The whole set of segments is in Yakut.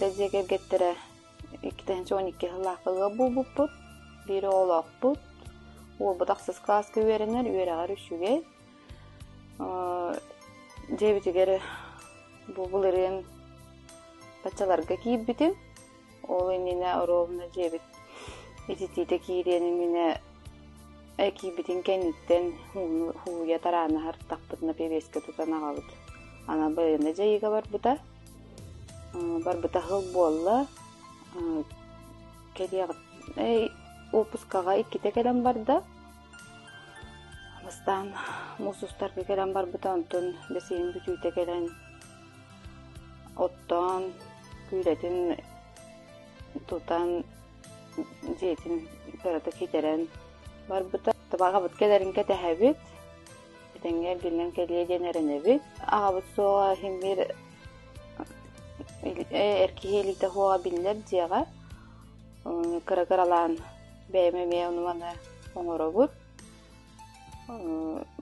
Кыргыттар дьиэ кэргэттэрэ 2012 сыллаахха ыал буолбуппут. Биир оҕолоохпут. Уолбут ахсыс кылааска үөрэнэр, үөрэҕэр үчүгэй. Дьиэбитигэр бу былырыын баччаларга киирбитим. Ол иннинэ оруобуна дьиэбит ититиитэ киириэн иннинэ киирбитин кэнниттэн ууну һууйа тараана сырыттахпытына пэбиэскэ тутан аҕабыт аны байыаннай дьайыыга барбыта. Барбыта сыл буолла. Кэлиэҕит уоппускаҕа иккитэ кэлэн барда. Бастаан муус устарга кэлэн барбыта, онтон бэсиһин бүтүүтэ кэлэн оттоон, күүлэтин тутан, дьиэтин кыратык ситэрэн барбыта. Аҕабыт кэлэрин кэтэһэбит, этэҥҥэ эргиллэн кэлиэ диэн эрэнэбит. Аҕабыт суоҕа иһин биир эр киһи илиитэ суоҕа биллэр дьиэҕэ. Кыра-кыралаан бэйэм эмиэ ону-маны оҥоробут.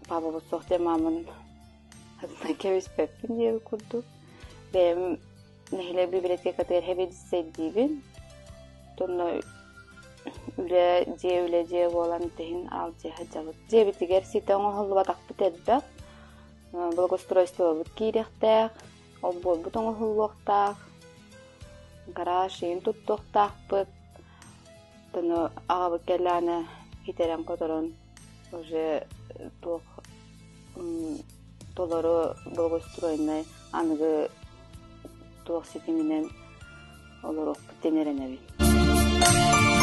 Паапабыт суох диэн маамын кэбиспэппин диэбит курдук. Бэйэм нэһилиэк библиотекатыгар сэбиэдиссэйдиибин. Онно үлэ, дьиэ, үлэ, дьиэ буолан тиһин аалдьыйа сылдьабыт. Дьиэбитигэр ситэ оҥоһуллубатахпыт элбэх. Благоустройствобыт киириэхтээх, олбуорбут оҥоһуллуохтаах, гараж иһин туттуохтаахпыт. Ону аҕабыт кэллэҕинэ ситэрэн-хоторон уже туох толору благоустроеннай аныгы туох ситиминэн олоруохпут диэн эрэнэбин.